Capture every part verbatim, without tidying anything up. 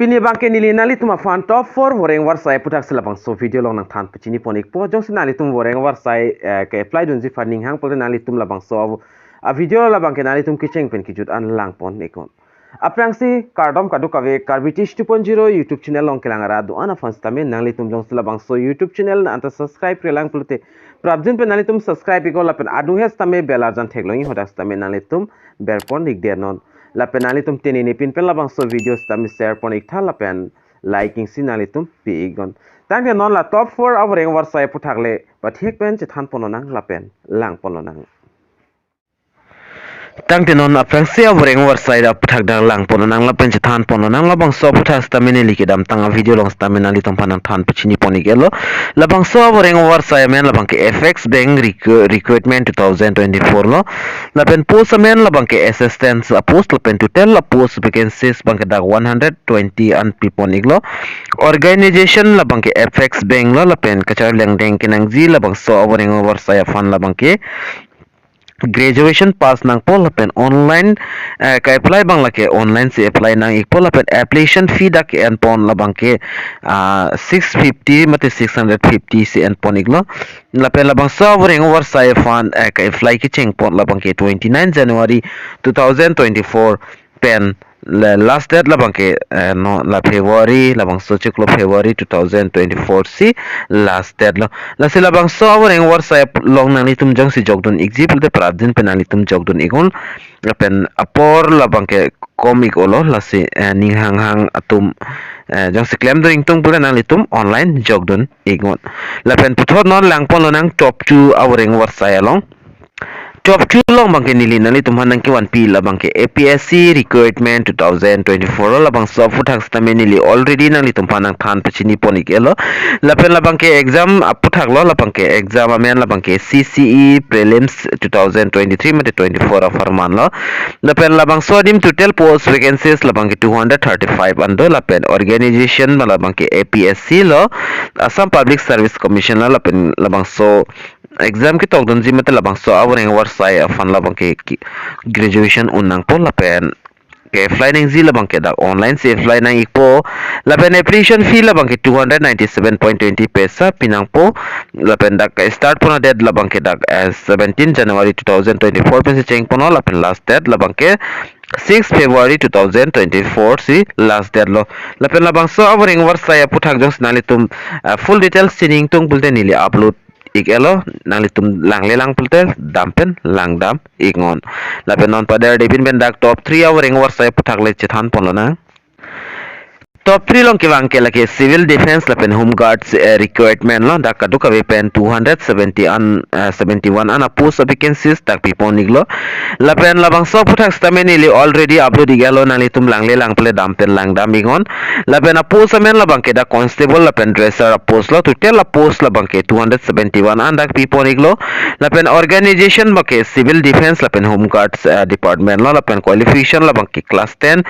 Pini abangke neli nanglitum aphan top four voreng varsai aputhak si labangso video along nangthan pachini pon ikpo. Jongsi nanglitum voreng varsai, eh, ke-apply dunji aphan ninghang pulote nanglitum labangso a-video labangke nanglitum kecheng pen kejut an lang pon iknon. Aphrangsi kardom kadokave, Karbi Tish two point zero YouTube channel along kelang arat do-an aphan sitame nanglitum jongsi labangso YouTube channel anta subscribe-re lang pulote prapjin pen nanglitum subscribe iknon lapen adung he sitame bell arjan theklong ik hadak sitame nanglitum ber pon ikdet non. Lapen nanglitum tini nipin pen labangso video sitame share pon iktha lapen like isi nanglitum pi iknon. Tangte non la top four avoreng varsai aputhak le pathek pen chethan pon lonang lapen lang pon lonang. Tangte non aphrangsi avoreng varsai aputhak dak lang pon lonang lapen chethan pon lonang. Labangso aputhak sitame neli kedamtang a-video along sitame nanglitum aphan nangthan pachini pon iklo. Labangso avoreng varsai amen labangke Apex Bank recru-, Recruitment two thousand twenty-four lo. Lapen post amen labangke assistant a-post lapen total a-post vacancies abangke dak one hundred twenty an pi pon iklo. Organization labangke Apex Bank lo lapen kacharli angdeng kenangji labangso avoreng varsai aphan labangke graduation pass nangpo lapen online, eh, ke-apply abang lake online si apply nang ikpo lapen application fee dak en pon labangke, ah, six fifty mate six hundred fifty si en pon iklo. Lapen labangso avoreng varsai aphan, eh, ke-apply kecheng pon labangke twenty-nine January two thousand twenty-four pen la-, last date labangke, eh, no, la February, labangso chiklo February two thousand twenty-four si last date lo. Lasi labangso avoreng varsai along nanglitum jongsi jokdun ikji pulote prapjin pen nanglitum jokdun iknon. Lapen apor labangke kom ik olo, lasi, eh, ning hanghang atum, eh, jongsi klemdun ingtung pulote nanglitum online jokdun iknon. Lapen puthot non lang pon lonang top two avoreng varsai along. Top two along abangke neli nanglitum aphan nangkevanpi labangke A P S C Recruitment two thousand twenty-four lo. Labangso aputhak sitame neli already nanglitum aphan nangthan pachini pon iklo. Lapen labangke exam aputhak lo, labangke exam amen labangke C C E Prelims two thousand twenty-three mate twenty-four apharman lo. Lapen labangso adim total post vacancies labangke two hundred thirty-five an do lapen organization ma labangke A P S C lo, Assam Public Service Commission lo, lapen labangso exam ketokdunji mate labangso avoreng varsai aphan labangke ki-, graduation un nangpo lapen ke-apply nangji labangke dak online si apply nang ikpo. Lapen application fee labangke two hundred ninety-seven point twenty paisa pi nangpo. Lapen dak ke-start pon a-date labangke dak, eh, seventeen January two thousand twenty-four pensi cheng ponlo lapen last date labangke six February two thousand twenty-four si last date lo. Lapen labangso avoreng varsai aputhak jongsi nanglitum, eh, full details chini ingtung pulote neli upload iklo, nanglitum langle lang pulote dam pen lang dam iknon. Lapen non paderdepin pen dak top three avoreng varsai aputhak le chethan pon lonang. Top three along kevang ke lake Civil Defense lapen Home Guards, eh, recruitment lo, dak kadokave pen two hundred seventy an, eh, seventy-one an a-post vacancies dak pi pon iklo. Lapen labangso aputhak sitame neli already upload iklo, nanglitum langle lang pulote dam pen lang dam iknon. Lapen a-post amen labangke dak constable lapen dresser a-post lo, total a-post labangke two hundred seventy-one an dak pi pon iklo. Lapen organization abangke Civil Defense lapen Home Guards, eh, department lo, lapen qualification labangke class ten,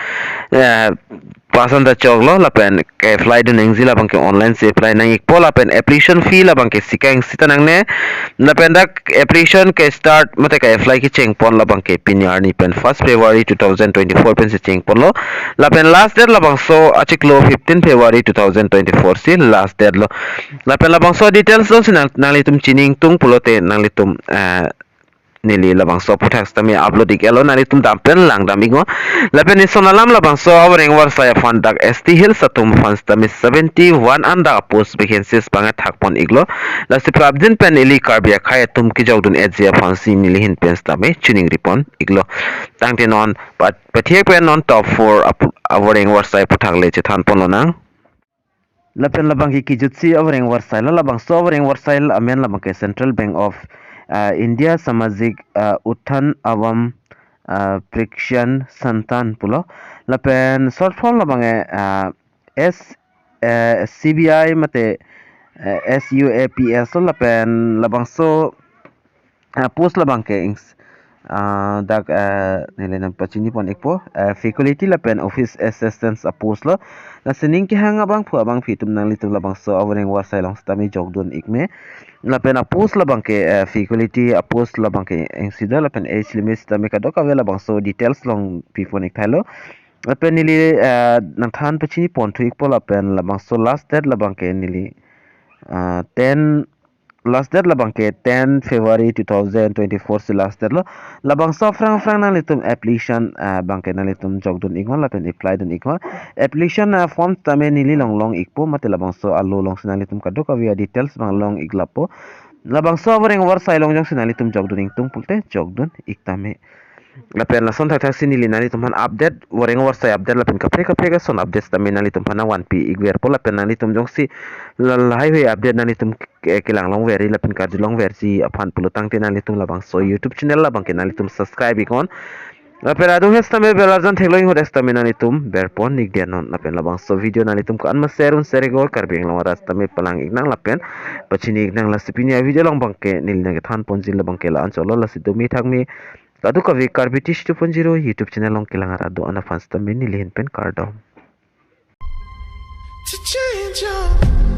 eh, pass an ta choklo, lapen ke-apply dun nangji labangke online si apply nang ikpo, lapen application fee labangke sika ing sita nangne. Lapen dak application ke-start mate ke-apply kecheng pon labangke pini arni pen first February two thousand twenty-four pensi cheng ponlo. Lapen last date labangso achiklo fifteen February two thousand twenty-four si last date lo. Lapen labangso details jongsi nang, nanglitum chini ingtung pulote nanglitum, eh, neli labangso aputhak sitame upload iklo, nanglitum dam pen lang dam iknon. Lapen ison alam labangso avoreng varsai aphan dak S T Hills atum aphan sitame seventy-one an dak a-post vacancies abang thak pon iklo. Lasi prapjin pen ili Karbi akhei atum kejokdun etji aphansi neli ahin pen sitame choningri pon iklo. Tangte non pat-, pathek pen non top four ap-, avoreng varsai aputhak le chethan pon lonang. Lapen labangke kejutsi avoreng varsai lo, labangso avoreng varsai amen labangke Central Bank of, ah, India Samajik, ah, Utthan Avam, ah, Prashikshan Sansthan pulo. Lapen short form labangke, ah, S, eh, C B I mate, eh, S U A P S lo, lapen labangso, ah, post labangke ings-, ah, dak, ah, neli nangpachini pon ikpo, ah, faculty lapen office assistants a-post lo. Lasi ning kehang abangphu abangphi atum nanglitum labangso avoreng varsai along sitame jokdun ikme. Lapen a-post labangke, ah, faculty a-post labangke ing si do, lapen age limit sitame kadokave labangso details along pi pon ikthailo. Lapen neli, eh, nangthan pachini ponthu ikpo lapen labangso last date labangke neli, ah, ten, last date labangke ten February two thousand twenty-four si last date lo. Labangso aphrang aphrang nanglitum application, ah, abangke nanglitum jokdun iknon lapen apply dun iknon. Application, ah, form tame neli longlong ikpo mate labangso alo alongsi nanglitum kadokave a-details abang long iklappo. Labangso avoreng avarsai along jongsi nanglitum jokdun ingtung pulote jokdun ik tame. Lapen lason thakthak si neli nanglitum aphan update, voreng avarsai update lapen kaprek kaprek ason update tame nanglitum aphan nangvanpi ikverpo lapen nanglitum jongsi la lahaihui update nanglitum ke-, kelang longverji lapen karjulongverji aphan pulo tangte nanglitum labangso YouTube channel labangke nanglitum subscribe iknon. Lapen adung hes tame bell arjan theklo inghot hes tame nanglitum berpon ikdetnon lapen labangso video nanglitum ko-an ma share un share iknon, Karbi Anglong arat tame palang iknang lapen pachini iknang. Lasi pini a-video along abangke neli nangkethan ponji labangke la-anchot lo, lasi domi thakmi kadokave Karbi Tish two point zero YouTube channel along kelang arat do-an aphan sitame neli ahin pen kardom. To change your